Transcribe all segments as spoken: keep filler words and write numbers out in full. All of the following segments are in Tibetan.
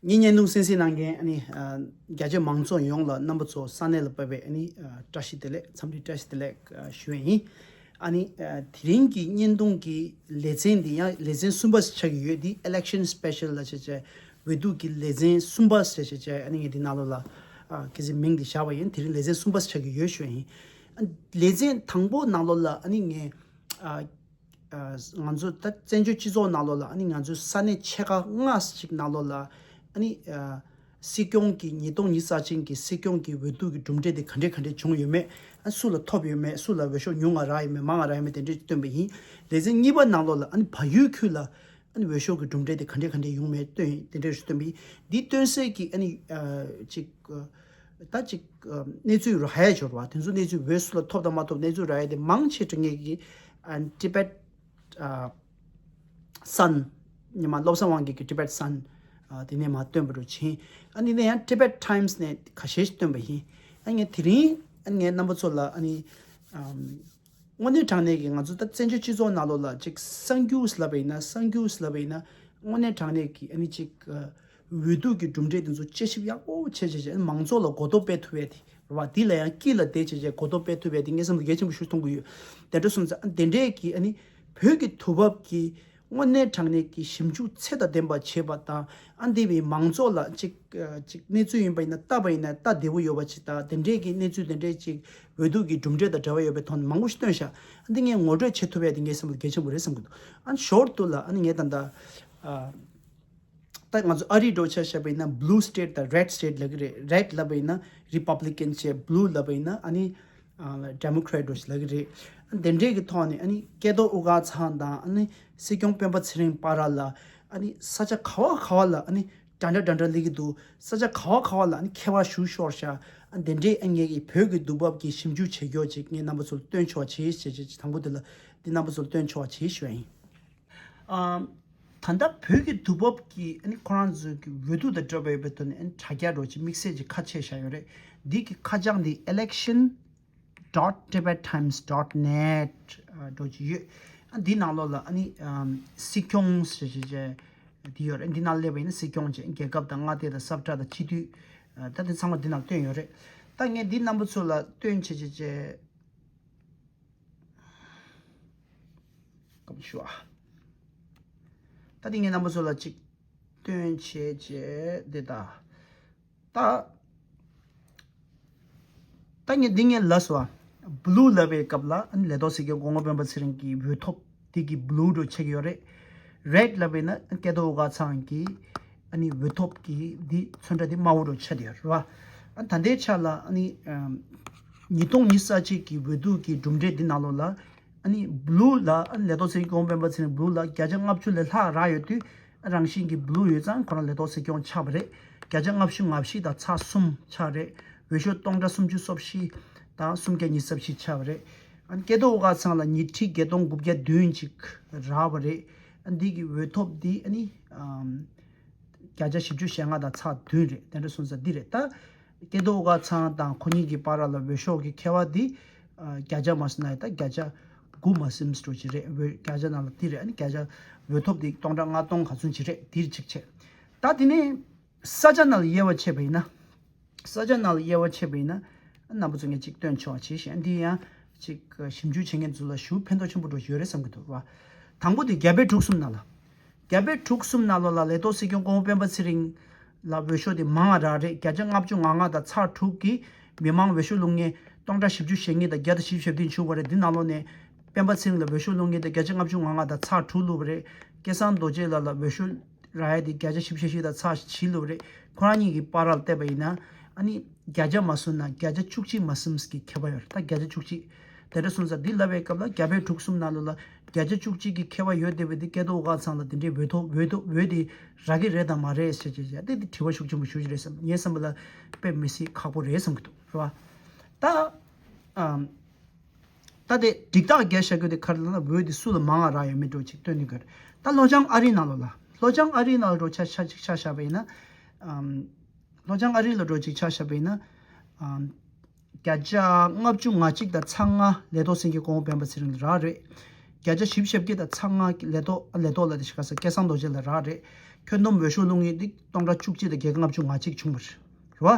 ངའི་བརྙན་ཐུང་གསན་གཟིགས་གནང་མཁན་ཨ་ནི་ཨ་རྒྱ་ཆེ་མང་ཚོགས་ཡོངས་ལ་རྣམ་པ་ཚོ་ས་གནས་ལ་བབས་པའི་ཨ་ནི་ཨ་བཀྲ་ཤིས་བདེ་ལེགས། འཚམས་འདྲི་བཀྲ་ཤིས་བདེ་ལེགས་ཨ་ཞུ་ཡས་ཡིན། ཨ་ནི་ཨ་དེ་རིང་གི་བརྙན་ཐུང་གི་ལེ་ཚན་འདི་ཡང་ལེ་ཚན་གསུམ་པ་ཆགས་ཀྱི་ཡོད། འདི་election special ལ་བྱས་བྱས་འོས་བསྡུ་གི་ལེ་ཚན་གསུམ་པ་ཞེས་བྱས་བྱས་ཨ་ནི་ངས་འདི་ནང་ལོགས་ལ་ཨ་གལ་སྲིད་མིང་འདི་བཞག་པ་ཡིན། དེ་རིང་ལེ་ཚན་གསུམ་པ་ཆགས་ཀྱི་ཡོད་ཞུ་ཡས་ཡིན། ཨ་ལེ་ཚན་དང་པོ་ནང་ལོགས་ལ་ཨ་ནི་ངས་ཨ། ཨ་ང་ཚོ་ད་བཙན་བྱོལ་སྤྱི་ཚོགས་ནང་ལོགས་ལ་ཨ་ནི་ང་ཚོའི་ས་གནས་ཆེ་ཁག་ལྔ་ཞིག་ནང་ལོགས་ལ་ཨ་ནི་ཨ་སྲིད་སྐྱོང་གི་ཉིས་སྟོང་ཉི་ཤུ་རྩ་གཅིག་གི་སྲིད་སྐྱོང་གི་འོས་བསྡུ་གི་གྲུབ་འབྲས་དེ་ག་འདྲས་ག་འདྲས་བྱུང་ཡོད་མེད། ཨ་སུ་ལ་ཐོབ་ཡོད་མེད། སུ་ལ་འོས་ཤོག་ཉུང་ང་རག་ཡོད་མེད། མང་ང་རག་ཡོད་མེད། དེ་འདྲས་སྟོན་པ་ཡིན། ལེ་ཚན་གཉིས་པ་ནང་ལོགས་ལ་ཨ་ནི་བལ་ཡུལ་ཁུལ་ལ་ཨ་ནི་འོས་ཤོག་གི་གྲུབ་འབྲས་དེ་ག་འདྲས་ག་འདྲས་ཡོང་མེད་སྟོན་ཡིན། དེ་འདྲས་སྟོན་པ་ཡིན། འདི་སྟོན་སའི་གི་ཨ་ནི་ཨ་ཅིག་ད་ཅིག་གནས་ཚུལ་རག་ཡ་འབྱོར་བ་དེ་ཚོ་གནས་ཚུལ་འོས་སུ་ལ་ཐོབ་དང་མ་ཐོབ་གནས་ཚུལ་རག་ཡ་དེ་མང་ཆེ་འབྲི་ངེས་ཀྱི་Tibet Sun ཉི་མ་བློ་བཟང་དབང་རྒྱལ་གྱི་Tibet Sun དེ་ནས་མ་བཏོན་པ་རུ་ཕྱིན། ཨ་ནི་ནས་ཡང་Tibet Times ནས་ཁ་ཤས་ཤིག་བཏོན་པ་ཡིན། ཨ་ངས་དེ་རིང་ཨ་ངས་རྣམ་པ་ཚོ་ལ་ཨ་ནི་དངོས་གནས་དྲང་གནས་ཀྱི་ང་ཚོ་ད་བཙན་བྱོལ་སྤྱི་ཚོགས་ནང་ལོགས་ལ་ཅིག་གསར་འགྱུར་ལབ་པ་ཡིན་ན་གསར་འགྱུར་ལབ་པ་ཡིན་ན་དངོས་གནས་དྲང་གནས་ཀྱི་ཨ་ནི་ཅིག་འོས་བསྡུ་གི་གྲུབ་འབྲས་དེ་ཚོ་དཔྱད་ཞིབ་ཡག་པོ་བྱས་བྱས་བྱས་མང་ཚོགས་ལ་གོ་རྟོགས་སྤེལ་ཐུབ་ཡས་དེ་རེད་བ། དེ་ལ་ཡང་དཀྱིལ་ལ་བསྡད་བྱས་བྱས་གོ་རྟོགས་སྤེལ་ཐུབ་ཡས་དེ་ངའི་བསམ་བློ་གལ་ཆེན་པོ་ཞིག་མཐོང་གི་ཡོད། དེ་འདྲ་སོང་ཙང་དེ་འདྲས་ཀྱི་ཨ་ནི་བོད་ཀྱི་དུས་བབ་ཀྱི་དངོས་གནས་དྲང་གནས་ཀྱི་ཞིབ་འཇུག་ཚད་དང་ལྡན་པ་བྱས་པ་དང་ཨ་འདས་པའི་མང་ཚོགས་ལ་ཅིག་ཅིག་གནས་ཚུལ་ཡིན་པ་ཡིན་ན་ལྟ་བ་ཡིན་ན་ལྟ་བདེ་བོ་ཡོད་པ་ཅིག་དང་དེ་འདྲས་ཀྱི་གནས་ཚུལ་དེ་འདྲས་ཅིག་འོས་བསྡུ་གི་གྲུབ་འབྲས་དང་འབྲེལ་བ་ཡོད་པའི་ཐོག་ནས་མང་པོ་ཞིག་བཏོན་ཤག་ཨ་འདི་ངས་ངོ་སྤྲོད་བྱེད་ཐུབ་ཡས་དེ་ངའི་བསམ་བློ་གལ་ཆེན་པོ་རེད་བསམ་གྱི་འདུག་ཨ་ཞོར་དུ་ལ་ཨ་ནི་ངས་ད་ལྟ་ཨ། ད་ང་ཚོ་ཨ་རི་འགྲོ་ཆ་བཞག་པ་ཡིན་ན་blue state དང་red state ལབ་ཀྱི་རེད། Red ལབ་པ་ཡིན་ན་Republican བྱས། Blue ལབ་པ་ཡིན་ན་ཨ་ནི་Democrat འགྲོ་ཞིག་ལབ་ཀྱི་རེད། དེ་འདྲས་ཀྱི་ཐོག་ནས་ཨ་ནི་སྐལ་རྡོར་དབུ་དཀར་ཚང་དང་ཨ་ནི་སྲིད་སྐྱོང་སྤེན་པ་ཚེ་རིང་བར་ལ་ཨ་ནི་ས་ཆ་ག་བ་ག་བ་ལ་ཨ་ནི་འདྲ་འདྲ་འདྲ་འདྲ་སླེབས་ཀྱི་འདུག་ས་ཆ་ག་བ་ག་བ་ལ་ཨ་ནི་ཁྱད་པར་ཞིག་ཤོར་ཤག་ཨ་དེ་འདྲས་ཨ་ངེད་ཀྱི་བོད་ཀྱི་དུས་བབ་ཀྱི་ཞིབ་འཇུག་བྱེད་རྒྱུ་ཅིག་ངས་རྣམ་པ་ཚོར་སྟོན་ཆོག་བྱེད་ཞེས་བྱེད་དང་པོ་དེ་ལ་འདི་རྣམ་པ་ཚོར་སྟོན་ཆོག་བྱེད་ཞུ་བ་ཡིན། ཨམ། ད་ལྟ་བོད་ཀྱི་དུས་བབ་ཀྱི་ཨ་ནི་ཁོ་རང་ཚོའི་གི་འོས་བསྡུ་དང་འབྲེལ་བ་ཡོད་པའི་ཐོག་ནས་ཨ་ནི་དྲ་རྒྱ་འདྲ་ཅིག་དམིགས་བསལ་གྱི་ཁ་ཕྱེ་བཞག་ཡོད་རེད། འདི་གི་ཁ་བྱང་འདི་election dot tibet times dot net འདྲ་ཅིག་ཡོད། ཨ་འདི་ནང་ལོགས་ལ་ཨ་ནི་ཨམ་སྲིད་སྐྱོང་ཞེས་བྱས་བྱས་འདི་ཡོད་རེད། འདི་ནང་སླེབས་པ་ཡིན་ན་སྲིད་སྐྱོང་བྱས། རྒྱལ་ཁབ་དང་མངའ་སྡེ་དང་ས་ཁྲ་དང་སྤྱི་འཐུས་ད་འདི་ཚང་མ་འདི་ནང་བཏོན་ཡོད་རེད། ད་ངས་འདི་རྣམ་པ་ཚོ་ལ་སྟོན་བྱས་བྱས་བྱས། སྐམ་ཞུ་ཨ། ད་འདི་ངས་རྣམ་པ་ཚོ་ལ་ཅིག་སྟོན་བྱས་བྱས་འདི་ད། ད། ད་ངས་འདི་ངས་ལབ་སོང་ཨ། Blue ལབ་པའི་སྐབས་ལ་ཨ་ནི་ལས་ཐོག་སྲིད་སྐྱོང་སྐུ་ངོ་སྤེན་པ་ཚེ་རིང་གི་འོས་ཐོབ་འདི་གི་Blue འདྲ་ཆགས་ཀྱི་ཡོད་རེད། Red ལབ་པས་ན་སྐལ་རྡོར་དབུ་དཀར་ཚང་གི་ཨ་ནི་འོས་ཐོབ་ཀྱི་འདི་ཚོན་ཁྲ་འདི་དམར་པོ་འདྲ་ཆགས་བསྡད་ཡོད་རེད་བ། ཨ་ད་ལྟའི་ཆ་ལ་ཨ་ནི་ཉིས་སྟོང་ཉི་ཤུ་རྩ་གཅིག་གི་འོས་བསྡུ་གི་གྲུབ་འབྲས་འདི་ནང་ལོགས་ལ་ཨ་ནི་Blue ལ་ཨ་ནི་ལས་ཐོག་སྲིད་སྐྱོང་སྤེན་པ་ཚེ་རིང་Blue ལ་བརྒྱ་ཆ་ལྔ་བཅུ་ལས་ལྷག་རག་ཡོད་དུས་ཨ་རང་བཞིན་གྱི་Blue ཡོད་ཙང་ཁོ་རང་ལས་ཐོག་སྲིད་སྐྱོང་ཆགས་པ་རེད། བརྒྱ་ཆ་ལྔ་བཅུ་ང་བཞི་དང་ཚེག་གསུམ་ཆགས་རེད། འོས་ཤོག་སྟོང་ཕྲག་སུམ་ཅུ་སོ་བཞི་དང་སུམ་བརྒྱ་ཉི་ཤུ་རྩ་བཞི་ཆགས་པ་རེད། ཨ་ནི་སྐལ་རྡོར་དབུ་དཀར་ཚང་ལ་ཉིས་ཁྲི་བརྒྱད་སྟོང་དགུ་བརྒྱ་བདུན་ཅིག་རག་པ་རེད། ཨ་འདི་གི་འོས་ཐོབ་འདི་ཨ་ནི་ཨམ་བརྒྱ་ཆ་བཞི་བཅུ་ཞེ་ལྔ་དང་ཚེག་བདུན་རེད། དེ་འདྲ་སོང་ཙང་འདི་རེད། ད་སྐལ་རྡོར་དབུ་དཀར་ཚང་དང་ཁོ་གཉིས་ཀྱི་བར་ལ་འོས་ཤོག་གི་ཁྱད་པར་འདི་ཨ་བརྒྱ་ཆ་མ་སོང་ན་ད་བརྒྱ་ཆ་དགུ་མ་ཟིན་འགྲོ་ཅིག་རེད། འོས་བརྒྱ་ཆ་ནང་ལ་འདི་རེད། ཨ་ནི་བརྒྱ་ཆ་འོས་ཐོབ་འདི་སྟོང་ཕྲག་ལྔ་སྟོང་ག་ཚོད་ཅིག་རེད། འདིར་གཅིག་བྱས། ད་དེ་ནས་ས་ཆ་ནང་ལ་དབྱེ་བ་ཕྱེ་བ་ཡིན་ན། ས་ཆ་ནང་ལ་དབྱེ་བ་ཕྱེ་བ་ཡིན་ན། རྣམ་པ་ཚོ་ངས་ཅིག་སྟོན་ཆོག་བྱེད་བཞིན་འདི་ཡང་ཅིག་ཞིབ་འཇུག་བྱེད་མཁན་ཚོ་ལ་ཞུ་ཕན་ཐོགས་ཆེན་པོ་འགྲོ་ཡོད་རེད་བསམ་གྱི་འདུག་བ། དང་པོ་དེ་རྒྱ་བལ་འབྲུག་གསུམ་ནང་ལ། རྒྱ་བལ་འབྲུག་གསུམ་ནང་ལོགས་ལ་ལས་ཐོག་སྲིད་སྐྱོང་སྐུ་ངོ་སྤེན་པ་ཚེ་རིང་ལ་འོས་ཤོག་དེ་མང་བ་རག་རེད། བརྒྱ་ཆ་ལྔ་བཅུ་ང་ལྔ་དང་ཚེག་དྲུག་གིས་མི་མང་འོས་ཤོག་བླུག་མཁན་སྟོང་ཕྲག་བཞི་བཅུ་ཞེ་གཉིས་དང་བརྒྱ་དང་བཞི་བཅུ་ཞེ་བདུན་བྱུང་བ་རེད། འདི་ནང་ལོགས་ནས་སྤེན་པ་ཚེ་རིང་ལ་འོས་ཤོག་བླུག་མཁན་དེ་བརྒྱ་ཆ་ལྔ་བཅུ་ང་ལྔ་དང་ཚེག་དྲུག་བླུགས་པ་རེད། སྐལ་བཟང་རྡོ་རྗེ་ལགས་ལ་འོས་ཤོག་རག་ཡ་དེ་བརྒྱ་ཆ་བཞི་བཅུ་ཞེ་བཞི་དང་ཚེག་བཞི་ལབ་རེད། ཁོ་རང་གཉིས་ཀྱི་བར་ལ་བལྟས་པ་ཡིན་ན་ཨ་ནི་བརྒྱ་ཆ་མ་སོང་ན་བརྒྱ་ཆ་བཅུ་གཅིག་མ་ཟིན་གྱི་ཁྱད་པར་ཡོད་རེད། ད་བརྒྱ་ཆ་བཅུ་གཅིག་དེ་འདྲ་སོང་ཙང་འདི་ལབ་པའི་སྐབས་ལ་རྒྱ་བལ་འབྲུག་གསུམ་ནང་ལོགས་ལ་བརྒྱ་ཆ་བཅུ་གཅིག་གི་ཁྱད་པར་ཡོད་བསྡད་པ་འདི་སྐལ་རྡོར་དབུ་དཀར་ཚང་ལ་དེ་འདྲའི་འོས་ཐོབ་འོས་ཐོབ་འོས་དེ་རག་གི་རེད་དམ་མ་རེད་ཟེར་བྱས་བྱས་དེ་འདི་དྲི་བ་ཤུགས་ཆེན་པོ་ཞུ་གི་རེད་བསམ། ངའི་བསམ་པ་ལ་དཔེ་མི་སྲིད་ཁག་པོ་རེད་བསམ་གྱི་འདུག་རེད་བ། ད་ཨམ། ད་དེ་འགྲིག་རྟགས་རྒྱག་བཞག་རྒྱུ་དེ་ག་རེ་ལབ་ན་འོས་དེ་སུ་ལ་མང་བ་རག་ཡོད་མེད་འདྲ་ཅིག་སྟོན་ནི་ག་རེ། ད་ལྷོ་བྱང་ཨ་རིའི་ནང་ལོགས་ལ། ལྷོ་བྱང་ཨ་རིའི་ནང་ལོགས་ཆ་ཆ་ཅིག་ཆ་བཞག་པ་ཡིན་ན། ཨམ། ལྷོ་བྱང་ཨ་རི་ལ་འགྲོ་ཅིག་ཆ་བཞག་པ་ཡིན་ན། ཨམ། བརྒྱ་ཆ་ལྔ་བཅུ་ང་གཅིག་དང་ཚེག་ལྔ་ལས་ཐོག་སྲིད་སྐྱོང་སྐུ་ངོ་སྤེན་པ་ཚེ་རིང་ལ་རག་རེད། བརྒྱ་ཆ་བཞི་བཅུ་ཞེ་བརྒྱད་དང་ཚེག་ལྔ་ལས་ཐོག་ལས་ཐོག་ལ་དེ་ཤི་ཁ་ས་སྐལ་བཟང་རྡོ་རྗེ་ལ་རག་རེད། ཁྱོན་བསྡོམས་འོས་ཤོག་བླུག་མཁན་དེ་སྟོང་ཕྲག་བཅུ་གཅིག་དང་བརྒྱད་བརྒྱ་ལྔ་བཅུ་ང་གཅིག་བྱུང་བ་རེད། རེད་བ།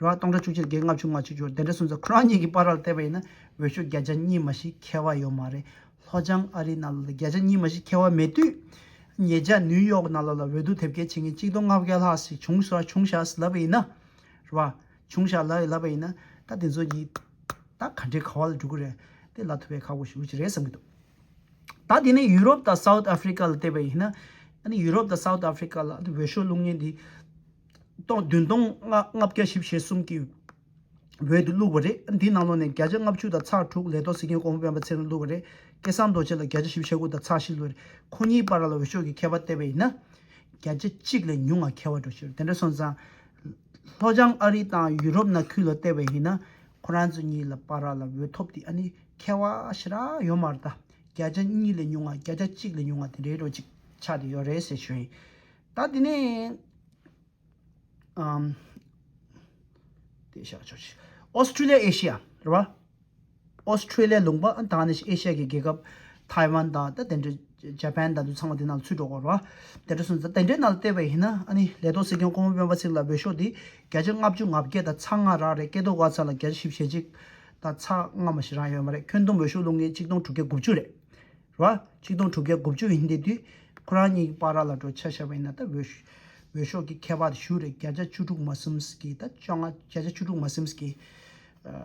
རེད་བ། སྟོང་ཕྲག་བཅུ་གཅིག་དང་བརྒྱད་བརྒྱ་ལྔ་བཅུ་ང་གཅིག་བྱུང་བ་རེད། དེ་འདྲ་སོང་ཙང་ཁོ་རང་གཉིས་ཀྱི་བར་ལ་བལྟས་པ་ཡིན་ན་འོས་ཤོག་བརྒྱ་ཆ་གཉིས་མ་གཏོགས་ཁྱད་པར་ཡོད་མ་རེད། ལྷོ་བྱང་ཨ་རིའི་ནང་ལོགས་ལ་བརྒྱ་ཆ་གཉིས་མ་གཏོགས་ཁྱད་པར་མེད་དུས། ཉེ་ཆར་ནིའུ་ཡོག་ནང་ལོགས་ལ་འོས་བསྡུ་དེབ་སྐྱེལ་བྱེད་མཁན་གཅིག་སྟོང་ལྔ་བརྒྱ་ལྷག་ཞིག་བྱུང་ཤག་བྱུང་ཤག་ལབ་པ་ཡིན་ན། རེད་བ། བྱུང་ཤག་ལབ་ལབ་པ་ཡིན་ན། ད་དེ་ཚོ་གཉིས་ད་ག་འདྲའི་ག་བ་ལ་འགྲོ་གི་རེད། དེ་ལབ་ཐུབ་པའི་ཁག་པོ་ཞེ་པོ་ཅིག་རེད་བསམ་གྱི་འདུག་ད་དེ་ནས་ཡུ་རོབ་དང་སའུ་ཐི་ཨ་ཧྥི་རི་ཀ་ལ་བལྟས་པ་ཡིན་ན། ཨ་ནི་ཡུ་རོབ་དང་སའུ་ཐི་ཨ་ཧྥི་རི་ཀ་ལ་འོས་ཤོག་བླུག་མཁན་འདི་སྟོང་བདུན་སྟོང་ལྔ་ལྔ་བརྒྱ་བཞི་བཅུ་ཞེ་གསུམ་གྱིས་འོས་བསྡུ་བླུགས་པ་རེད། འདི་ནང་ལོགས་ནས་བརྒྱ་ཆ་ལྔ་བཅུ་དང་ཚེག་དྲུག་ལས་ཐོག་སྲིད་སྐྱོང་གོང་མ་སྤེན་པ་ཚེ་རིང་བླུགས་པ་རེད། སྐལ་བཟང་རྡོ་རྗེ་ལ་བརྒྱ་ཆ་བཞི་བཅུ་ཞེ་དགུ་དང་ཚེག་བཞི་བླུགས་པ་རེད། ཁོ་གཉིས་བར་ལ་འོས་ཤོག་གི་ཁྱད་པར་བལྟས་པ་ཡིན་ན། བརྒྱ་ཆ་གཅིག་ལས་ཉུང་བ་ཁྱད་པར་འགྲོ་ཤེས་རེད། དེ་འདྲ་སོང་ཙང་། ལྷོ་བྱང་ཨ་རི་དང་ཡུ་རོབ་ནང་ཁུལ་ལ་བལྟས་པ་ཡིན་ན། ཁོ་རང་ཚོ་གཉིས་ལ་བར་ལ་འོས་ཐོབ་དེ་ཨ་ནི་ཁྱད་པར་ཞེ་དྲག་ཡོད་མ་རེད་ད། བརྒྱ་ཆ་གཉིས་ལས་ཉུང་བ་བརྒྱ་ཆ་གཅིག་ལས་ཉུང་བ་དེ་འདྲའི་འགྲོ་ཅིག་ཆགས་བསྡད་ཡོད་རེད་ཟེར་ཞུ་ཡིན། ད་དེ་ནས། ཨམ། དེ་བཞག་ཆོག་ཆེ། ཨོ་སི་ཁྲུ་ལི་ཡ་ཨེ་ཤི་ཡ་རེད་བ། ཨོ་སི་ཁྲུ་ལི་ཡ་ལུང་པ་ཨ་ད་ནི་ཨེ་ཤི་ཡ་གི་རྒྱལ་ཁབ་ཐའེ་ཝན་དང་ད་དེ་འདྲ་ཇ་པན་དང་དུ་ཚང་མ་དེ་ནང་ཚུད་འགྲོ་གོ་རེད་བ། དེ་འདྲ་སོང་ཙང་དེ་འདྲའི་ནང་ལ་བལྟས་པ་ཡིན་ན་ཨ་ནི་ལས་ཐོག་སྲིད་སྐྱོང་གོང་མ་སྤེན་པ་ཚེ་རིང་ལ་འོས་ཤོག་དེ་བརྒྱ་ཆ་ལྔ་བཅུ་ང་བརྒྱད་དང་ཚེག་ལྔ་རག་རེད། སྐལ་རྡོར་སྒང་ཚང་ལ་བརྒྱ་ཆ་བཞི་བཅུ་ཞེ་གཅིག་དང་ཚེག་ལྔ་མ་ཞིག་རག་ཡོད་མ་རེད། ཁྱོན་བསྡོམས་འོས་ཤོག་བླུགས་མཁན་གཅིག་སྟོང་དྲུག་བརྒྱ་དགུ་བཅུ་རེད། རེད་བ། ཆིག་སྟོང་དྲུག་བརྒྱ་དགུ་བཅུ་ཡིན་དེ་དུས། ཁོ་རང་གཉིས་ཀྱི་བར་ལ་འགྲོ་ཆ་བཞག་པ་ཡིན་ན་ད་འོས་ཤོག་འོས་ཤོག་གི་ཁྱད་པར་དེ་ཞུ་རེད། བརྒྱ་ཆ་བཅུ་དྲུག་མ་ཟིན་གྱི་ད་བཅོ་ལྔ་བརྒྱ་ཆ་བཅུ་དྲུག་མ་ཟིན་གྱི་ཨ་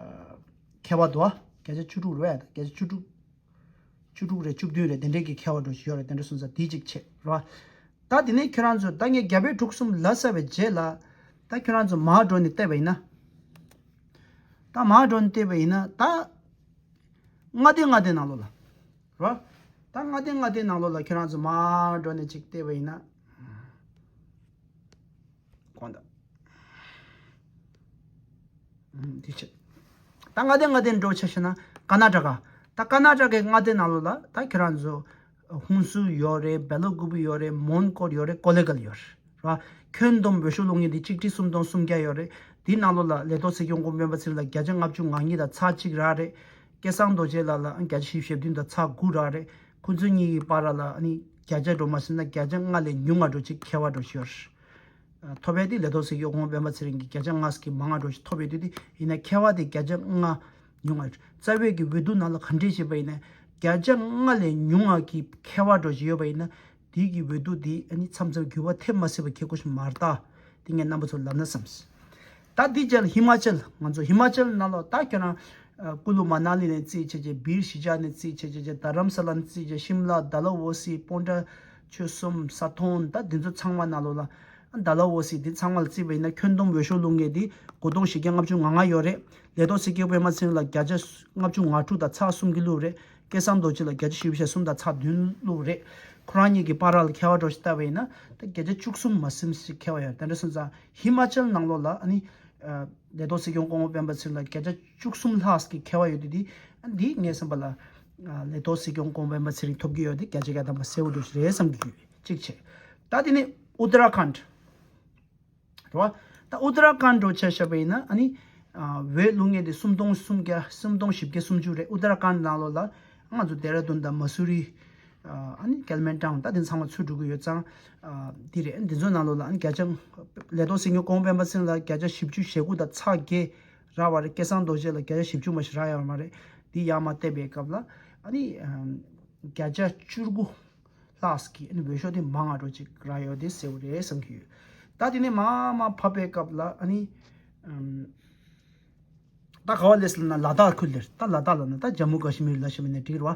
ཁྱད་པར་འདུག་བ། བརྒྱ་ཆ་བཅུ་དྲུག་རེད་བ། བརྒྱ་ཆ་བཅུ་དྲུག་བཅུ་དྲུག་རེད། བཅུ་བདུན་རེད། དེ་འདྲའི་གི་ཁྱད་པར་འགྲོ་ཞིག་ཡོད་རེད། དེ་འདྲ་སོང་ཙང་དེ་གཅིག་བྱས་རེད་བ། ད་དེ་ནས་ཁྱོད་རང་ཚོ་ད་ངས་རྒྱ་བོད་འབྲུག་གསུམ་ལབ་ཚར་བའི་རྗེས་ལ། ད་ཁྱོད་རང་ཚོ་མར་འགྲོ་ནས་བལྟས་པ་ཡིན་ན། ད་མར་འགྲོ་ནས་བལྟས་པ་ཡིན་ན་ད། མངའ་སྡེ་མངའ་སྡེ་ནང་ལོགས་ལ། རོ། ད་མངའ་སྡེ་མངའ་སྡེ་ནང་ལོགས་ལ་ཁྱོད་རང་ཚོ་མར་འགྲོ་ནས་ཅིག་བལྟས་པ་ཡིན་ན། གོང་ད། འདི་བྱས། ད་མངའ་སྡེ་མངའ་སྡེ་འགྲོ་ཆ་བཞག་ན་ཀར་ན་ཊ་ཀ། ད་ཀར་ན་ཊ་ཀའི་མངའ་སྡེ་ནང་ལོགས་ལ་ད་ཁྱོད་རང་ཚོ། ཧུན་སུར་ཡོད་རེད། བེ་ལ་ཀུ་པི་ཡོད་རེད། མོན་གྷོ་ཡོད་རེད། ཀོ་ལེ་གྷལ་ཡོད་རེད། ར། ཁྱོན་བསྡོམས་འོས་ཤོག་བླུག་མཁན་དེ་གཅིག་ཁྲི་སུམ་སྟོང་སུམ་བརྒྱ་ཡོད་རེད། དེའི་ནང་ལོགས་ལ་ལས་ཐོག་སྲིད་སྐྱོང་གོང་མ་སྤེན་པ་ཚེ་རིང་ལ་བརྒྱ་ཆ་ལྔ་བཅུ་ང་གཉིས་དང་ཚེག་གཅིག་རག་རེད། སྐལ་བཟང་རྡོ་རྗེ་ལགས་ལ་བརྒྱ་ཆ་བཞི་བཅུ་ཞེ་བདུན་དང་ཚེག་དགུ་རག་རེད། ཁོ་ཚོ་གཉིས་ཀྱི་བར་ལ་ཨ་ནི་བརྒྱ་ཆ་འགྲོ་མ་ཟིན་ན་བརྒྱ་ཆ་ལྔ་ལས་ཉུང་བ་འགྲོ་ཅིག་ཁྱད་པར་འགྲོ་ཞིག་ཡོད་རེད། ཐོབ་པའི་དེ་ལས་ཐོག་སྲིད་སྐྱོང་གོང་མ་སྤེན་པ་ཚེ་རིང་གི་བརྒྱ་ཆ་ལྔ་ཙམ་གྱིས་མང་བ་འགྲོ་ཞིག་ཐོབ་པའི་དུས་དེ་ཡིན་ན་ཁྱད་པར་དེ་བརྒྱ་ཆ་ལྔ་ཉུང་བ་རེད། རྩ་བའི་གི་འོས་བསྡུ་ནང་ལ་ག་འདྲས་བྱས་པ་ཡིན་ན་བརྒྱ་ཆ་ལྔ་ལས་ཉུང་བ་གི་ཁྱད་པར་འགྲོ་ཞིག་ཡོད་པ་ཡིན་ན། དེའི་གི་འོས་བསྡུ་དེ་ཨ་ནི་མཚམས་མཚམས་འགྱུར་བ་ཐེབས་མ་སྲིད་པ་ཁེ་གོ་ཞིག་མ་རེད་ད། དེ་ངས་རྣམ་པ་ཚོར་ལབ་ན་བསམས། ད་དེའི་རྗེས་ལ་ཧི་མ་ཅལ། ང་ཚོ་ཧི་མ་ཅལ་ནང་ལོགས་ད་ཁྱོད་རང་ཀུ་ལུ་མ་ན་ལི་ནས་རྩིས་བྱས་རྗེས་བིར་ཤི་ཇ་ནས་རྩིས་བྱས་རྗེས་རྡ་རམ་ས་ལ་ནས་རྩིས་བྱས་ཤིམ་ལ་ཌལ་ཧོ་སི་པོན་ཌ་ཆོལ་གསུམ་ས་མཐོང་ད་འདི་ཚོ་ཚང་མ་ནང་ལོགས་ལ། ཌལ་ཧོ་སི་འདི་ཚང་མ་ལ་བརྩིས་པ་ཡིན་ན་ཁྱོན་བསྡོམས་འོས་ཤོག་བླུགས་མཁན་འདི་དགུ་སྟོང་བཞི་བརྒྱ་ལྔ་བཅུ་ང་ལྔ་ཡོད་རེད། ལས་ཐོག་སྲིད་སྐྱོང་སྤེན་པ་ཚེ་རིང་ལ་བརྒྱ་ཆ་ལྔ་བཅུ་ང་དྲུག་དང་ཚེག་གསུམ་གྱིས་བླུགས་རེད། སྐལ་བཟང་རྡོ་རྗེ་ལ་བརྒྱ་ཆ་བཞི་བཅུ་ཞེ་གསུམ་དང་ཚེག་བདུན་བླུགས་རེད། ཁོ་རང་གཉིས་ཀྱི་བར་ལ་ཁྱད་པར་འགྲོ་ཞིག་བལྟས་པ་ཡིན་ན་ད་བརྒྱ་ཆ་བཅུ་གསུམ་མ་ཟིན་ཞིག་ཁྱད་པར་ཡོད། དེ་འདྲ་སོང་ཙང་ཧི་མ་ཅལ་ནང་ལོགས་ལ་ཨ་ནི། ལས་ཐོག་སྲིད་སྐྱོང་གོང་མ་སྤེན་པ་ཚེ་རིང་ལ་བརྒྱ་ཆ་བཅུ་གསུམ་ལྷག་གི་ཁྱད་པར་ཡོད་དུས་འདི། འདི་ངའི་བསམ་པ་ལ། ལས་ཐོག་སྲིད་སྐྱོང་གོང་མ་སྤེན་པ་ཚེ་རིང་ཐོབ་ཀྱི་ཡོད་དེ་བརྒྱ་ཆ་བརྒྱ་ཐམ་པ་གསལ་པོ་འགྲོ་ཞིག་རེད་བསམ་གྱི་ཡོད། གཅིག་བྱས། ད་དེ་ནས་ཨུ་ཏ་ར་ཁཱན་ཌ། རེད་བ། ད་ཨུ་ཏ་ར་ཁཱན་ཌ་འགྲོ་ཆ་བཞག་པ་ཡིན་ན་ཨ་ནི། འོས་བླུག་མཁན་དེ་སུམ་སྟོང་སུམ་བརྒྱ་སུམ་སྟོང་བཞི་བརྒྱ་སུམ་ཅུ་རེད། ཨུ་ཏ་ར་ཁཱན་ཌ་ནང་ལོགས་ལ། ང་ཚོ་ལྡེ་ར་ལྡུན་དང་མ་སུ་རི། ཨ་ནི་ཀལ་མན་ཊའུན་ད་དེ་ཚང་མ་ཚུད་འགྲོ་གི་ཡོད་ཙང་། འདི་རེད། འདི་ཚོ་ནང་ལོགས་ལ་ཨ་ནི་བརྒྱ་ཆ། ལས་ཐོག་སྲིད་སྐྱོང་གོང་མ་སྤེན་པ་ཚེ་རིང་ལ་བརྒྱ་ཆ་བཞི་བཅུ་ཞེ་དགུ་དང་ཚེག་བརྒྱད་རག་པ་རེད། སྐལ་བཟང་རྡོ་རྗེ་ལ་བརྒྱ་ཆ་བཞི་བཅུ་མ་ཞིག་རག་ཡོད་མ་རེད། འདི་ཡར་མར་བལྟས་པའི་སྐབས་ལ་ཨ་ནི། བརྒྱ་ཆ་བཅུ་དགུ་ལྷག་གི་ཨ་ནི་འོས་ཤོག་དེ་མང་བ་འགྲོ་ཅིག་རག་ཡོད་དེ་གསལ་པོ་རེད་བསམ་གྱི་ཡོད། ད་དེ་ནས་མར་མར་བབས་པའི་སྐབས་ལ་ཨ་ནི། ད་ག་བ་སླེབས་ལབ་ན་ལ་དྭགས་ཁུལ་ལ་རེད། ད་ལ་དྭགས་ལབ་ན་ད་ཇམ་མུ་ཀ་ཤི་མིར་ལབ་བཞག་པ་ཡིན་ན་འགྲིག་རེད་བ།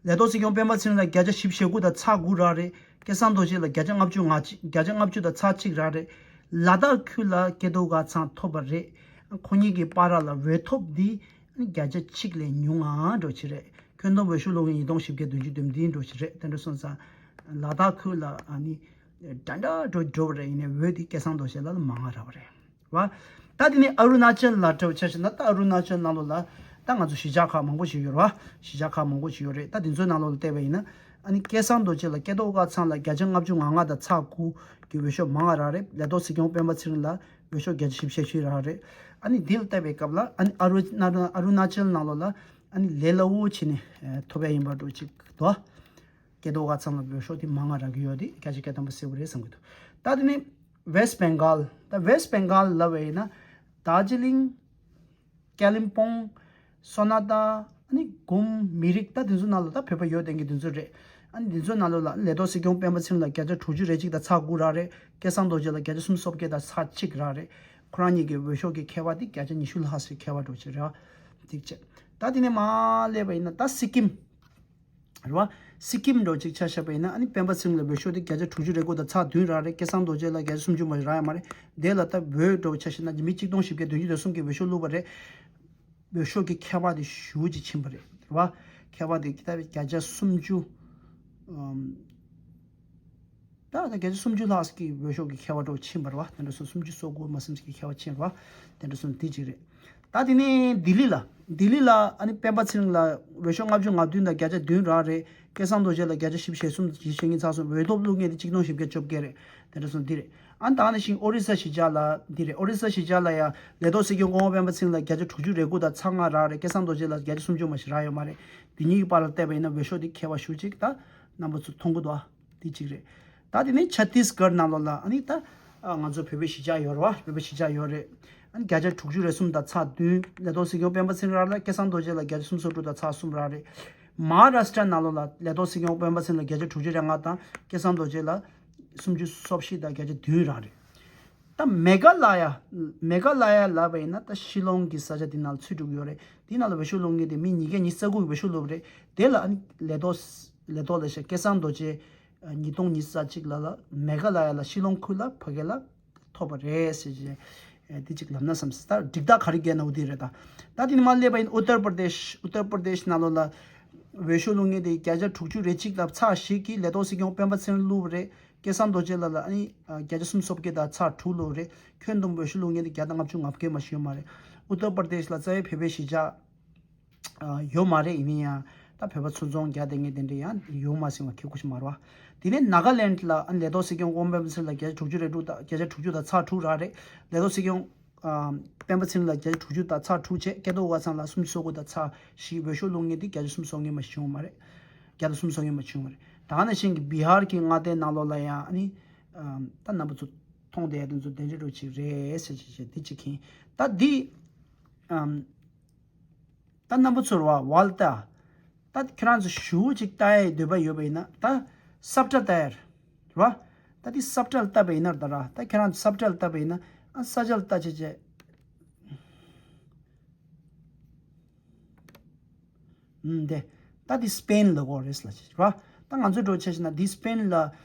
ལས་ཐོག་སྲིད་སྐྱོང་སྤེན་པ་ཚེ་རིང་ལ་བརྒྱ་ཆ་བཞི་བཅུ་ཞེ་དགུ་དང་ཚེག་དགུ་རག་རེད། སྐལ་བཟང་རྡོ་རྗེ་ལ་བརྒྱ་ཆ་ལྔ་བཅུ་ང་གཅིག་བརྒྱ་ཆ་ལྔ་བཅུ་དང་ཚེག་གཅིག་རག་རེད། ལ་དྭགས་ཁུལ་ལ་སྐལ་རྡོར་སྒང་ཚང་ཐོབ་པ་རེད། ཁོ་གཉིས་ཀྱི་བར་ལ་འོས་ཐོབ་འདི་བརྒྱ་ཆ་གཅིག་ལས་ཉུང་ང་འགྲོ་ཆེ་རེད། ཁྱོན་བསྡོམས་འོས་ཤོག་བླུག་མཁན་ཉིས་སྟོང་བཞི་བརྒྱ་བདུན་ཅུ་དོན་བདུན་འགྲོ་ཆེ་རེད། དེ་འདྲ་སོང་ཙང་ལ་དྭགས་ཁུལ་ལ་ཨ་ནི་འདྲ་འདྲ་འགྲོ་འགྲོ་བ་རེད། ཡིན་ནའི་འོས་འདི་སྐལ་བཟང་རྡོ་རྗེ་ལ་མང་ང་རག་པ་རེད། རེད་བ། ད་དེ་ནས་ཨ་རུ་ན་ཅལ་ལ་འདྲ་བོ་ཆ་བཞག་ན་ད་ཨ་རུ་ན་ཅལ་ནང་ལོགས་ལ་ད་ང་ཚོ་གཞིས་ཆགས་ཁག་མང་པོ་ཞིག་ཡོད་རེད་བ། གཞིས་ཆགས་ཁག་མང་པོ་ཞིག་ཡོད་རེད། ད་དེ་ཚོའི་ནང་ལོགས་ལ་བལྟས་པ་ཡིན་ན་ཨ་ནི་སྐལ་བཟང་རྡོ་རྗེ་ལ་སྐལ་རྡོར་སྒང་ཚང་ལ་བརྒྱ་ཆ་ལྔ་བཅུ་ང་ལྔ་དང་ཚེག་དགུ་གི་འོས་ཤོག་མང་བ་རག་རེད། ལས་ཐོག་སྲིད་སྐྱོང་སྤེན་པ་ཚེ་རིང་ལ་འོས་ཤོག་བརྒྱ་ཆ་བཞི་བཅུ་ཞེ་བཞི་རག་རེད། ཨ་ནི་འདི་ལ་བལྟས་པའི་སྐབས་ལ་ཨ་ནི་ཨ་རུ་ན་ཨ་རུ་ན་ཅལ་ནང་ལོགས་ལ་ཨ་ནི་ལས་སླ་བོ་བྱས་ནས་ཐོབ་ཡ་ཡིན་པ་འདྲ་ཅིག་འདུག་སྐལ་རྡོར་སྒང་ཚང་ལ་འོས་ཤོག་དེ་མང་ང་རག་གི་ཡོད་དེ་བརྒྱ་ཆ་བརྒྱ་ཐམ་པ་གསལ་པོ་རེད་བསམ་གྱི་འདུག་ད་དེ་ནས་West Bengal། ད་West Bengal ལབ་པ་ཡིན་ན་དར་ཇི་ལིང་། ཀ་ལིམ་པོང་། སོ་ན་ད། ཨ་ནི་གུམ། མི་རིགས། ད་དེ་ཚོ་ནང་ལ་ད་བོད་པ་ཡོད་དེ་གི་དེ་ཚོ་རེད། ཨ་ནི་དེ་ཚོ་ནང་ལོགས་ལ་ལས་ཐོག་སྲིད་སྐྱོང་སྤེན་པ་ཚེ་རིང་ལ་བརྒྱ་ཆ་དྲུག་ཅུ་རེ་གཅིག་དང་ཚེག་དགུ་རག་རེད། སྐལ་བཟང་རྡོ་རྗེ་ལ་བརྒྱ་ཆ་སུམ་ཅུ་སོ་བརྒྱད་དང་ཚེག་གཅིག་རག་རེད། ཁོ་རང་གཉིས་ཀྱི་འོས་ཤོག་གི་ཁྱད་པར་དེ་བརྒྱ་ཆ་ཉི་ཤུ་ལྷག་ཙམ་ཁྱད་པར་འགྲོ་ཆེ་རེད། ཐིག་ཆེ། ད་དེ་ནས་མར་སླེབས་པ་ཡིན་ན་ད་སི་ཀིམ། རེད་བ། སི་ཀིམ་འདྲ་ཅིག་ཆ་བཞག་པ་ཡིན་ན་ཨ་ནི་སྤེན་པ་ཚེ་རིང་ལ་འོས་ཤོག་དེ་བརྒྱ་ཆ་དྲུག་ཅུ་རེ་དགུ་དང་ཚེག་བདུན་རག་རེད། སྐལ་བཟང་རྡོ་རྗེ་ལ་བརྒྱ་ཆ་སུམ་ཅུ་མ་ཞིག་རག་ཡོད་མ་རེད། དེ་ལ་ད་བོད་འདྲ་ཆ་བཞག་ན་མི་ཆིག་སྟོང་བཞི་བརྒྱ་བདུན་ཅུ་དོན་གསུམ་གྱིས་འོས་ཤོག་བླུགས་པ་རེད། འོས་ཤོག་གི་ཁྱད་པར་དེ་ཞེ་པོ་ཅིག་ཕྱིན་པ་རེད། རེད་བ། ཁྱད་པར་དེ་ད་བརྒྱ་ཆ་སུམ་ཅུ། ཨམ། ད་ད་བརྒྱ་ཆ་སུམ་ཅུ་ལྷག་གི་འོས་ཤོག་གི་ཁྱད་པར་འདྲ་ཕྱིན་པ་རེད་བ། དེ་འདྲ་སོང་སུམ་ཅུ་སོ་དགུ་མ་ཟིན་ཅིག་གི་ཁྱད་པར་ཕྱིན་རེད་བ། དེ་འདྲ་སོང་དེ་ཅིག་རེད། ད་དེ་ནས་ལྡི་ལི་ལ། ལྡི་ལི་ལ་ཨ་ནི་སྤེན་པ་ཚེ་རིང་ལ་འོས་ཤོག་ལྔ་བཅུ་ང་བདུན་དང་བརྒྱ་ཆ་བདུན་རག་རེད། སྐལ་བཟང་རྡོ་རྗེ་ལ་བརྒྱ་ཆ་བཞི་བཅུ་ཞེ་གསུམ་ཞེ་གཉིས་ཚེག་གསུམ། འོས་ཐོབ་བླུགས་མཁན་དེ་ཆིག་སྟོང་བཞི་བརྒྱ་བཅོ་བརྒྱད་རེད། དེ་འདྲ་སོང་འདི་རེད། ཨ་ནི་ད་ནི་ཤིང་ཨོ་རི་ས་གཞིས་ཆགས་ལ་འདི་རེད། ཨོ་རི་ས་གཞིས་ཆགས་ལ་ཡང་ལས་ཐོག་སྲིད་སྐྱོང་སྐུ་ངོ་སྤེན་པ་ཚེ་རིང་ལ་བརྒྱ་ཆ་དྲུག་ཅུ་རེ་དགུ་དང་ཚེག་ལྔ་རག་རེད། སྐལ་བཟང་རྡོ་རྗེ་ལ་བརྒྱ་ཆ་སུམ་ཅུ་མ་ཞིག་རག་ཡོད་མ་རེད། འདི་གཉིས་ཀྱི་བར་ལ་བལྟས་པ་ཡིན་ན་འོས་ཤོག་འདི་ཁྱད་པར་ཞེ་པོ་ཅིག་ད་རྣམ་པ་ཚོ་མཐོང་གི་འདུག་ཨ། དེ་གཅིག་རེད། ད་དེ་ནས་ཆ་ཏིས་གྷར་ནང་ལོགས་ལ་ཨ་ནི་ད་ང་ཚོ་བོད་པའི་གཞིས་ཆགས་ཡོད་རེད་བ། བོད་པའི་གཞིས་ཆགས་ཡོད་རེད། ཨ་ནི་བརྒྱ་ཆ་དྲུག་ཅུ་རེ་གསུམ་དང་ཚེག་བདུན། ལས་ཐོག་སྲིད་སྐྱོང་སྤེན་པ་ཚེ་རིང་རག་ལ་སྐལ་བཟང་རྡོ་རྗེ་ལ་བརྒྱ་ཆ་སུམ་ཅུ་སོ་དྲུག་དང་ཚེག་གསུམ་རག་རེད། མ་ཧཱ་རཱ་ཤི་ཏྲ་ནང་ལོགས་ལ་ལས་ཐོག་སྲིད་སྐྱོང་སྤེན་པ་ཚེ་རིང་ལ་བརྒྱ་ཆ་དྲུག་ཅུ་རེ་ལྔ་དང་སྐལ་བཟང་རྡོ་རྗེ་ལ་སུམ་ཅུ་སོ་བཞི་དང་བརྒྱ་ཆ་བདུན་རག་རེད། ད་མེ་ག་ལ་ཡ། མེ་ག་ལ་ཡ་ལབ་པ་ཡིན་ན་ད་ཤི་ལོང་གི་ས་ཆ་དེ་ནང་ཚུད་འགྲོ་གི་ཡོད་རེད། དེ་ནང་ལ་འོས་ཤོག་བླུགས་མཁན་དེ་མི་ཉིས་བརྒྱ་ཉི་ཤུ་རྩ་དགུ་གིས་འོས་ཤོག་བླུགས་པ་རེད། དེ་ལ་ཨ་ནི་ལས་ཐོག་ལས་ཐོག་ལས་ཤ་སྐལ་བཟང་རྡོ་རྗེ་ཉིས་སྟོང་ཉི་ཤུ་རྩ་གཅིག་ལ་ལ་མེ་ག་ལ་ཡ་ལ་ཤི་ལོང་ཁུལ་ལ་ཕ་གི་ལ་ཐོབ་པ་རེད་ཟེར་གྱི། དེ་གཅིག་ལབ་ན་བསམ་སྲིད། ད་འགྲིག་རྟགས་ག་རེ་བརྒལ་ན་འོ་དེ་རེད་ད། ད་དེ་ནི་མ་སླེབས་པ་ཡིན། ཨུ་ཏར་པར་དེཤ། ཨུ་ཏར་པར་དེཤ་ནང་ལོགས་ལ་འོས་ཤོག་བླུགས་མཁན་དེ་བརྒྱ་ཆ་དྲུག་ཅུ་རེ་གཅིག་དང་ཚེག་བཞི་གིས་ལས་ཐོག་སྲིད་སྐྱོང་སྤེན་པ་ཚེ་རིང་བླུགས་པ་རེད། སྐལ་བཟང་རྡོ་རྗེ་ལ་ལ་ཨ་ནི་བརྒྱ་ཆ་སུམ་ཅུ་སོ་བརྒྱད་དང་ཚེག་དྲུག་བླུགས་རེད། ཁྱོན་བསྡོམས་འོས་ཤོག་བླུགས་མཁན་དེ་བརྒྱ་དང་ལྔ་བཅུ་ང་བརྒྱད་མ་ཞིག་ཡོད་མ་རེད། ཨུ་ཏར་པར་དེཤ་ལ་རྩ་བའི་བོད་པའི་གཞིས་ཆགས་ཡོད་མ་རེད། ཡིན་ན་ཡང་ད་བོད་པ་ཚོ་ཚོང་རྒྱག་བསྡད་མཁན་དེ་འདྲ་ཡང་ཡོད་མ་སྲིད་པ་ཁེ་ཁུ་ཞིག་མ་རེད་བ། དེ་ནས་ནཱ་ག་ལེནཌ་ལ་ཨ་ནི་ལས་ཐོག་སྲིད་སྐྱོང་སྐུ་ངོ་སྤེན་པ་ཚེ་རིང་ལ་བརྒྱ་ཆ་དྲུག་ཅུ་རེ་དྲུག་དང་བརྒྱ་ཆ་དྲུག་ཅུ་དང་ཚེག་དྲུག་རག་རེད། ལས་ཐོག་སྲིད་སྐྱོང་ཨ་སྤེན་པ་ཚེ་རིང་ལ་བརྒྱ་ཆ་དྲུག་ཅུ་དང་ཚེག་དྲུག་བྱས། སྐལ་རྡོར་ཝ་ཚང་ལ་སུམ་ཅུ་སོ་དགུ་དང་ཚེག་བཞི། འོས་ཤོག་བླུགས་མཁན་དེ་བརྒྱ་ཆ་སུམ་ཅུ་སོ་ལྔ་མ་ཞིག་བྱུང་བ་མ་རེད། བརྒྱ་དང་སུམ་ཅུ་སོ་ལྔ་མ་བྱུང་བ་རེད། ད་ནང་བཞིན་གྱི་བི་ཧར་གྱི་མངའ་སྡེ་ནང་ལོགས་ལ་ཡང་ཨ་ནི་ཨམ་ད་རྣམ་པ་ཚོ་མཐོང་བསྡད་ཡ་དེ་ཚོ་དེ་འདྲ་འདྲ་ཅིག་རེད་ཟེར་ཅིག་བྱས་དེ་གཅིག་མཁྱེན། ད་འདི་ཨམ་ད་རྣམ་པ་ཚོར་བ་ཝལ་ད། ད་ཁྱེད་རང་ཚོ་ཞུ་ཅིག་ལྟ་ཡའི་འདོད་པ་ཡོད་པ་ཡིན་ན་ད་སབ་ཊལ་ལྟ་ཡ་རེད་བ། ད་འདི་སབ་ཊལ་ལྟ་བ་ཡིན་ན་ད་ར་ད་ཁྱེད་རང་ཚོ་སབ་ཊལ་ལྟ་བ་ཡིན་ན་ཨ་ས་ཆ་ལ་ལྟ་བྱས་བྱས། ཨུམ་དེ། ད་འདི་སི་པེན་ལ་གོ་རེད་ལ་ཅིག་ར། ད་ང་ཚོའི་འགྲོ་ཆ་ཞིག་ན་འདི་སི་པེན་ལ།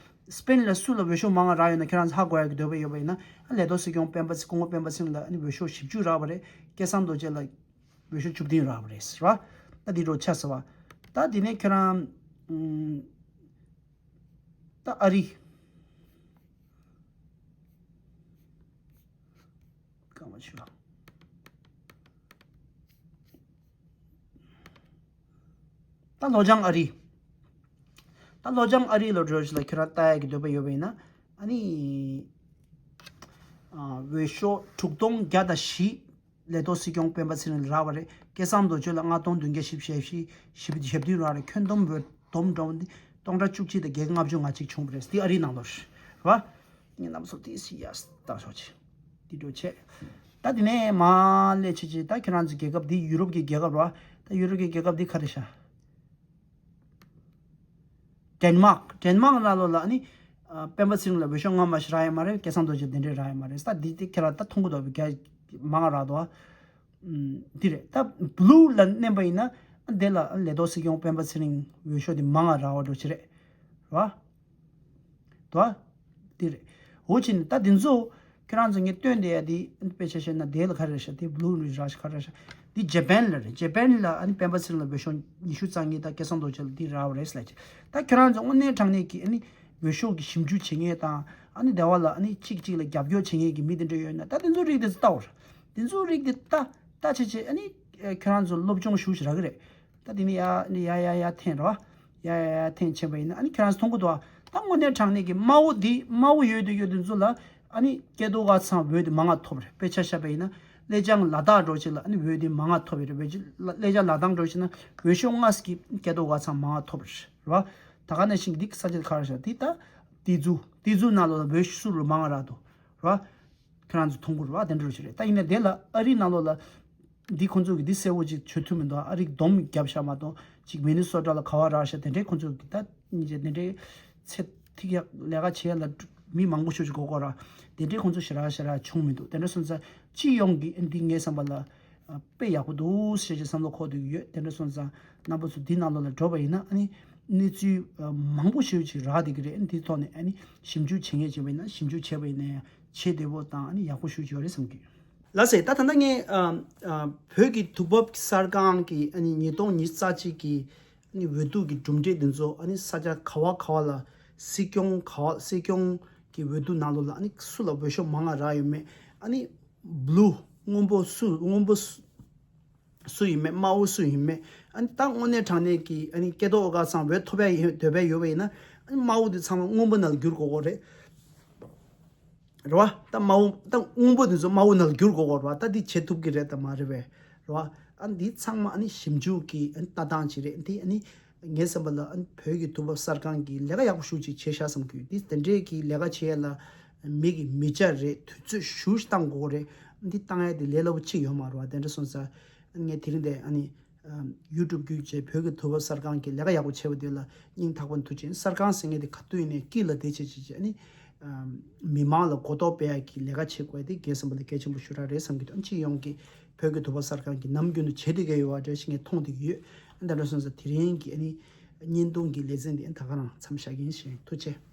སི་པེན་ལ་སུ་ལ་འོས་ཤོག་མང་ང་རག་ཡོད་ན་ཁྱེད་རང་ཚོ་ཧ་གོ་ཡ་གི་འདོད་པ་ཡོད་པ་ཡིན་ན་ཨ་ལས་ཐོག་སྲིད་སྐྱོང་སྤེན་པ་ཚེ་སྐུ་ངོ་སྤེན་པ་ཚེ་རིང་ལ་ཨ་ནི་འོས་ཤོག་བཞི་བཅུ་རག་པ་རེད། སྐལ་བཟང་རྡོ་རྗེ་ལ་འོས་ཤོག་བཅུ་བདུན་རག་པ་རེད་ར། ད་འདི་འགྲོ་ཆ་ཟེར་བ། ད་འདི་ནས་ཁྱེད་རང་ཨུམ། ད་ཨ་རི། གང་བ་ཆུ། ད་ལོ་ལྗང་ཨ་རི། ད་ལོ་ལྗང་ཨ་རི་ལ་འགྲོ་ཞིག་ལ་ཁྱེད་རང་ལྟ་ཡ་གི་འདོད་པ་ཡོད་པ་ཡིན་ན་ཨ་ནི། ཨ་འོས་ཤོག་དྲུག་སྟོང་བརྒྱ་དང་བཞི། ལས་ཐོག་སྲིད་སྐྱོང་སྤེན་པ་ཚེ་རིང་ལ་རག་པ་རེད། སྐལ་བཟང་རྡོ་རྗེ་ལ་ལྔ་སྟོང་བདུན་བརྒྱ་བཞི་བཅུ་ཞེ་བཞི་བཞི་བཅུ་ཞེ་བདུན་རག་རེད། ཁྱོན་བསྡོམས་འོས་བསྡོམས་འགྲོ་བ་འདི་སྟོང་ཕྲག་བཅུ་གཅིག་དང་བརྒྱད་ལྔ་བཅུ་ང་གཅིག་བྱུང་བ་རེད། འདི་ཨ་རིའི་ནང་ལོགས་རེད་བ། ངས་རྣམ་པ་ཚོ་ཏི་སི་ཡ་ལྟ་ཆོག་ཆེ། འདི་འགྲོ་ཆེ། ད་དེ་ནས་མ་སླེབས་ཆེ་ཆེ་ད་ཁྱེད་རང་ཚོ་རྒྱལ་ཁབ་འདི་ཡུ་རོབ་ཀྱི་རྒྱལ་ཁབ་རེད་བ། ད་ཡུ་རོབ་ཀྱི་རྒྱལ་ཁབ་འདི་ག་རེ་ཤག་ཌེན་མཱག་ཌེན་མཱག་ནང་ལོགས་ལ་ཨ་ནི། ཨ་སྤེན་པ་ཚེ་རིང་ལ་འོས་ཤོག་ལྔ་མ་ཞིག་རག་ཡ་མ་རེད། སྐལ་བཟང་རྡོ་རྗེ་དེ་འདྲས་རག་ཡ་མ་རེད། ད་འདི་དེ་ཁྱེད་རང་ད་མཐོང་གི་འདུག་བི་རྒྱ་མང་རག་འདུག་ཨ་འདི་རེད། ད་བྷུ་ལུ་ལ་མནན་པ་ཡིན་ན་ཨ་འདི་ལ་ལས་ཐོག་སྲིད་སྐྱོང་སྤེན་པ་ཚེ་རིང་འོས་ཤོག་དེ་མང་རག་པ་འགྲོ་ཆེ་རེད་བ། འདུག་ཨ་འདི་རེད། འོ་ཅི་ནི་ད་འདི་ཚོ། ཁྱེད་རང་ཚོ་ངས་སྟོན་བསྡད་ཡ་དེ་དཔེ་ཆ་བཤད་ན་དེ་ལ་ག་རེ་རེད་ཤག་དེ་བྷུ་ལུ་རི་རག་ཤག་ག་རེ་རེད་ཤག་འདི་ཇེ་པན་ལ་རེད། ཇེ་པན་ལ་ཨ་ནི་སྤེན་པ་ཚེ་རིང་ལ་འོས་ཤོག་ཉི་ཤུ་རྩ་གཉིས་དང་སྐལ་བཟང་རྡོ་རྗེ་ལ་འདི་རག་པ་རེད་ཟེར་ལབ་ཀྱི། ད་ཁྱེད་རང་ཚོ་དངོས་གནས་དྲང་གནས་ཀྱི་ཨ་ནི་འོས་ཤོག་གི་ཞིབ་འཇུག་བྱེད་མཁན་དང་ཨ་ནི་དེ་བ་ལ་ཨ་ནི་གཅིག་གཅིག་ལ་རྒྱབ་སྐྱོར་བྱེད་མཁན་གྱི་མི་དེ་འདྲ་ཡོད་ན་ད་དེ་ཚོ་རིགས་དེ་ཚོ་ལྟ་བར། དེ་ཚོ་རིགས་དེ་ལྟ་ལྟ་བྱེད་བྱེད་ཨ་ནི་ཁྱེད་རང་ཚོ་སློབ་སྦྱོང་ཞུ་ཞིག་རག་གི་རེད། ད་དེ་ནི་ཡ་ནི་ཡ་ཡ་ཡ་འཐེན་ར་བ། ཡ་ཡ་ཡ་འཐེན་བྱས་པ་ཡིན་ན་ཨ་ནི་ཁྱེད་རང་ཚོ་མཐོང་གི་འདུག་བ། ད་དངོས་གནས་དྲང་གནས་ཀྱི་དམའ་བོ་འདི་དམའ་བོ་ཡོད་དུ་ཡོད་དུ་ཚོ་ལ་ཨ་ནི་སྐལ་རྡོར་ཝ་ཚང་འོས་དེ་མང་ང་ཐོབ་རེད། དཔེ་ཆ་བཞག་པ་ཡིན་ན་ལེ་ཅང་ལ་དྭགས་འགྲོ་ཆེ་ལ་ཨ་ནི་འོས་དེ་མང་ང་ཐོབ་ཡོད་རེད། འོས་ཅི་ལ་ལེ་ཅང་ལ་དྭགས་འགྲོ་ཆེ་ན་འོས་ཤོག་ལྔ་ཙམ་གྱི་སྐལ་རྡོར་ཝ་ཚང་མང་ང་ཐོབ་རེད་བ། ད་ག་ནང་བཞིན་འདི་ས་ཆ་ག་རེ་ཤག་འདི་ད་ ཏི་ཛུ་ཏི་ཛུ་ནང་ལོགས་ལ་བོད་སུ་རུ་མང་རག་འདུག་ར། ཁྱོད་རང་ཚོ་མཐོང་གི་རེད་བ། དེ་འདྲ་རུ་ཞིག་རེད། ད་ཡིན་ན་དེ་ལ་ཨ་རི་ནང་ལོགས་ལ་འདི་ཁོང་ཚོ་གི་འདི་གསལ་བོ་ཅིག་བྱེད་ཐུབ་མི་འདུག་ཨ་རི་སྡོམ་བརྒྱབ་ཤག་མ་གཏོགས་ཅིག་མི་ནི་སོ་ཊ་ལ་ག་བ་རག་ཤག་དེ་འདྲའི་ཁོང་ཚོ་གི་ད་སྙིང་རྗེ་དེ་འདྲའི་ཚེ་ཐིག་ཡག་ལས་ཀ་བྱེད་ཡ་ལ་མི་མང་པོ་ཞིག་ཅིག་དགོས་དགོས་ར། དེ་འདྲའི་ཁོང་ཚོ་ཞེ་དྲག་ཞེ་དྲག་བྱུང་མི་འདུག་དེ་འདྲ་སོང་ཙང་སྤྱི་ཡོངས་ཀྱི་འདི་ངའི་བསམ་པ་ལ་དཔེ་ཡག་པོ་འདུག་ཟེར་གྱི་བསམ་བློ་འཁོར་བསྡད་ཀྱི་ཡོད། དེ་འདྲ་སོང་ཙང་རྣམ་པ་ཚོ་འདི་ནང་ལོགས་ལ་འགྲོ་བ་ཡིན་ན་ཨ་ནི་གནས་ཚུལ་མང་པོ་ཞིག་ཅིག་རག་བསྡད་ཀྱི་རེད། འདི་ཐོག་ནས་ཨ་ནི་ཞིབ་འཇུག་བྱེད་མཁན་བྱས་པ་ཡིན་ན་ཞིབ་འཇུག་བྱས་པ་ཡིན་ན་ཡང་བྱེད་བདེ་པོ་དང་ཨ་ནི་ཡག་པོ་ཞིག་ཡོད་རེད་བསམ་གྱི། ལགས་སེ། ད་ད་ལྟ་ངས་ཨ་ཨ་བོད་ཀྱི་དུས་བབ་གསར་ཁང་གི་ཨ་ནི་ཉིས་སྟོང་ཉི་ཤུ་རྩ་གཅིག་གི་ཨ་ནི་འོས་བསྡུ་གི་གྲུབ་འབྲས་འདི་ཚོ་ཨ་ནི་ས་ཆ་ག་བ་ག་བ་ལ་སྲིད་སྐྱོང་ག་བ་སྲིད་སྐྱོང་གི་འོས་བསྡུ་ནང་ལོགས་ལ་ཨ་ནི་སུ་ལ་འོས་ཤོག་མང་ང་རག་ཡོད་མེད། ཨ་ནི་བླུ་སྔོན་པོ་སུ་སྔོན་པོ་སུ་སུ་ཡིན་མེད། དམར་པོ་སུ་ཡིན་མེད། ཨ་ནི་ད་དངོས་གནས་དྲང་གནས་ཀྱི་ཨ་ནི་སྐལ་རྡོར་ཨོ་དཀར་ཚང་འོས་ཐོབ་ཡ་ཡོད་འདོད་པ་ཡོད་པ་ཡིན་ན་ཨ་ནི་དམར་པོ་འདི་ཚང་མ་སྔོན་པོ་ནང་ལ་བསྒྱུར་དགོས་དགོས་རེད། རེད་བ། ད་དམར་པོ་ད་སྔོན་པོ་འདི་ཚོ་དམར་པོ་ནང་ལ་བསྒྱུར་དགོས་དགོས་རེད་བ། ད་འདི་བྱེད་ཐུབ་ཀྱི་རེད་ད་མ་རེད་པས། རེད་བ། ཨ་འདི་ཚང་མ་ཨ་ནི་ཞིབ་འཇུག་གི་ཨ་ནི་ལྟ་སྟངས་ཅིག་རེད། འདི་ཨ་ནི་ངའི་བསམ་པ་ལ་ཨ་ནི་བོད་ཀྱི་དུས་བབ་གསར་ཁང་གིས་ལས་ཀ་ཡག་པོ་ཞེ་པོ་ཅིག་བྱས་ཤག་བསམ་གྱི་ཡོད། འདི་དེ་འདྲའི་གི་ལས་ཀ་བྱེད་ཡ་ལ་མི་གི་མི་ཆ་རེད། དུས་ཚོད་ཞེ་པོ་ཅིག་བཏང་དགོས་རེད། འདི་བཏང་ཡ་དེ་ལས་སླ་པོ་ཅིག་ཡོད་མ་རེད་བ། དེ་འདྲ་སོང་ཙང་ཨ་ནི་ངས་དེ་རིང་འདི་ཨ་ནི་ཡུ་ཊུབ་བརྒྱུད་བྱས་བོད་ཀྱི་དུས་བབ་གསར་ཁང་གིས་ལས་ཀ་ཡག་པོ་བྱས་པ་དེ་ལ་སྙིང་ཐག་པ་ནས་ཐུགས་རྗེ་ཆེ། གསར་ཁང་ཟེར་མཁན་དེ་ག་དུས་ཡིན་ནའི་དཀྱིལ་ལ་བསྡད་བྱས་བྱས་བྱས་ཨ་ནི་མི་མང་ལ་གོ་རྟོགས་སྤེལ་ཡག་གི་ལས་ཀ་བྱེད་དགོས་དེ་ངའི་བསམ་པ་ལ་གལ་ཆེན་པོ་ཞེ་དྲག་རེད་བསམ་གྱི་འདུག་སྤྱི་ཡོངས་ཀྱི་བོད་ཀྱི་དུས་བབ་གསར་ཁང་གིས་ནམ་རྒྱུན་དུ་བྱེད་བསྡད་ཀྱི་ཡོད་པ་འདྲ་ཞིག་ངས་མཐོང་བསྡད་ཀྱི་ཡོད། ཨ་ནི་ད་འདྲ་སོང་ཙང་དེ་རིང་གི་ཨ་ནི་བརྙན་ཐུང་གི་ལེ་ཚན་འདི་ཨ་ནི་ད་ག་རང་མཚམས་བཞག་གི་ཡིན། ཐུགས་རྗེ་ཆེ།